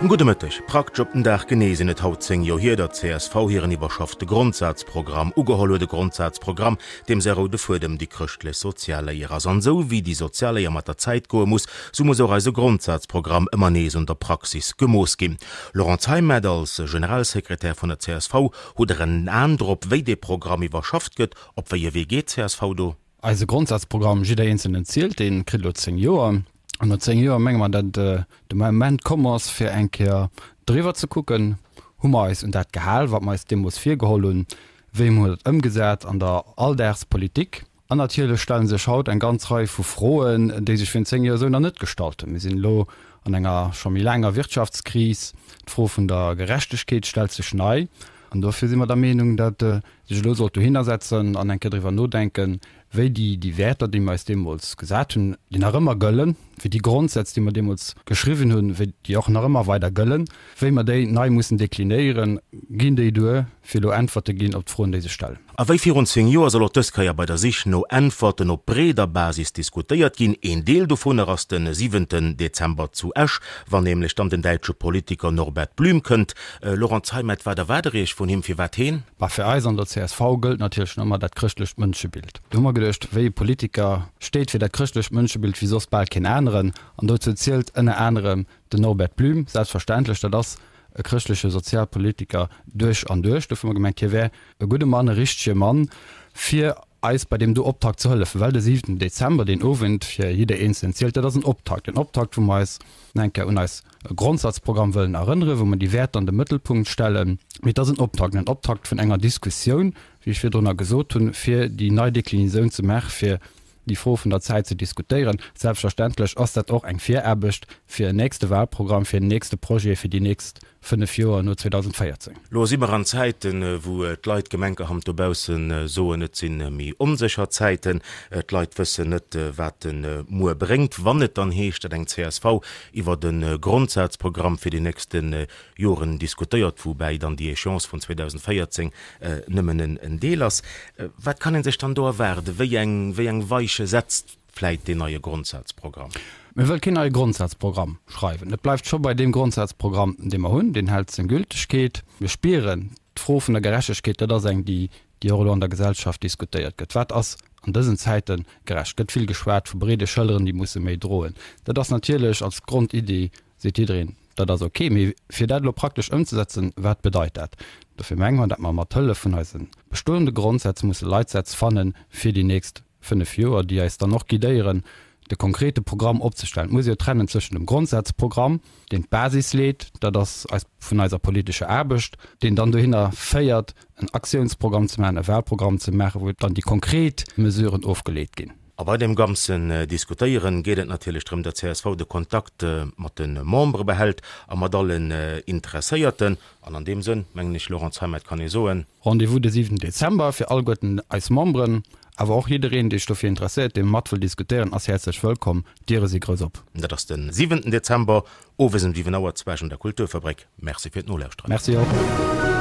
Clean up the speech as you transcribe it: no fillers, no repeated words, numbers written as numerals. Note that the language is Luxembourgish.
Gudde Mëtteg. Praktesch op den Dag genee sinn et haut 10 Joer hier, datt csv hiren iwwerschaffte Grondsazprogramm ugeholl huet. E Grondsazprogramm, deem säi roude Fuedem déi chrëschtlech Sozialléier ass. An esou wéi déi Sozialléier mat der Zäit goe muss, sou muss och eise Grondsazprogramm ëmmer nees un der Praxis gemooss ginn. Laurent Zeimet, als Generalsekretär vun der csv, hutt Der en An drop, wéi dee Programm iwwerschafft gëtt? Op wéi e Wee geet d'CSV do? Eise Grondsazprogramm Jidder Eenzelnen zielt, dee kritt elo 10 Joer. An no 10 Joer menge mer, datt de Moment komm ass, fir eng Kéier driwwer ze kucken, Hu mer eis un dat gehal, wat mer eis deemools virgeholl hunn? Wéi hu mer dat ëmgesat an der Alldagspolitik? An natierlech stelle sech haut eng ganz Rei vu Froen, déi sech virun 10 Joer esou nach net gestallt hunn. Mir sinn elo an enger scho méi laanger Wirtschaftskris. D'Fro vun der Gerechtegkeet stellt sech nei. An dofir si mer der Meenung, datt sech elo sollt dohinner setzen an eng Kéier driwwer nodenken, wéi déi, déi Wäerter, déi mer eis deemools gesat hunn, déi nach ëmmer gëllen, wéi déi Grondsätz, déi mer deemools geschriwwen hunn, wéi déi och nach ëmmer weider gëllen, wéi mer déi nei mussen deklinéieren. Ginn déi duer, fir elo Äntwerte ginn op d'Froen, déi sech stellen? A wéi virun 10 Joer soll och dës Kéier bei der Sich no Äntwerten op breeder Basis diskutéiert ginn. Een Deel dovunner ass de siwenten Dezember zu Esch, wann nämlech dann den däitsche Politiker Norbert Blüm kënnt. Laurent Zeimet, wat erwaart Der Iech vun him? Firwat heen? Bah, fir eis an der csv gëllt natierlech nach ëmmer dat chrëschtlecht Mënschebild. Do hu mer geduecht, wéi e Politiker steet fir dat chrëschtlecht Mënschebild wéi soss bal keen aneren. An dozou zielt ënner anerem den Norbert Blüm, selbstverständlech. Dat ass e chrëschtleche Sozialpolitiker duerch an duerch. Dofir hu mer gemengt, hie wär e gudde Mann, e richtege Mann, fir eis bei deem do Optakt ze hëllefen, well de siwenten Dezember, deen Owend, fir jidder Eenzelnen zielt, dat ass en Optakt, en Optakt, wou mer eis nach eng Kéier un eis Grondsazprogramm wëllen erënneren, wou mer déi Wäerter an de Mëttelpunkt stellen. Mee et ass en Optakt, en Optakt vun enger Diskussioun, wéi ech virdrunner gesot hunn, fir déi nei Déclinisoun ze maachen, fir déi Fro vun der Zäit ze diskutéieren. Selbstverständlech ass dat och eng Viraarbecht fir en nächste Wahlprogramm, fir en nächste Projet fir déi nächst 5 Joer no 2014. Lo si mer an Zäiten, wou d'Leit gemenkerhand dobausse soen, et si méi onsécher Zäiten, d'Leit wëssen net, wat de Muer bréngt. Wann et dann heescht, datt eng csv iwwert e Grondsazprogramm fir déi nächste Joren diskutéiert, woubäi dann déi Échéance vun 2014 nëmmen en Deel ass. Wat kann ee sech dann do erwaarden? Wéi eng, wéi eng Weiche setzt vläit deen neie Grondsazprogramm? Mir wëlle keen neie Grondsazprogramm schreiwen. Et bleift scho bei deem Grondsazprogramm, dee mer hunn. Deen hält seng Gültegkeet. Mir spieren, d'Fro vun der Gerechtegkeet, dat ass eng, déi, déi och elo an der Gesellschaft diskutéiert gëtt. Wat ass an dësen Zäite gerecht? Gëtt vill geschwat vu breede Schëlleren, déi musse méi droen. Dat ass natierlech als Grondiddi, seet jiddereen, Dat ass ok, mee fir dat elo praktesch ëmzesetzen, wat bedeit dat? Dofir menge mer, datt mer mat Hëllef vun eise bestoende Grondsätz musse Leitsätz fanne fir déi nächst 5 Joer, déi eis dann och guidéieren, de konkrete Programm opzestellen. Et muss ee jo trennen zwëschen dem Grondsazprogramm, deen d'Basis leet, dat ass eis vun eiser politescher Aarbecht, deen dann dohinner féiert, en Aktiounsprogramm ze maachen, e Wahlprogramm ze maachen, wou dann déi konkret Mesuren ofgeleet ginn. A bei deem ganzen Diskutéieren geet et natierlech drëm, datt csv de Kontakt mat de Membere behält a mat allen Interesséierten. An an deem Sënn, mengen ech, Laurent Zeimet, kann ee soen. Rendez-vous de 7 Dezember fir alleguerten eis Memberen, awer och jiddereen, dee sech dofir interesséiert, dee mat wëll diskutéieren, ass häerzlech wëllkomm. D'Diere si grouss op. Dat ass de 7 Dezember, owes ëm 7 Auer zu Esch an der Kulturfabrik. Merci fir d'Nolauschteren. Merci och.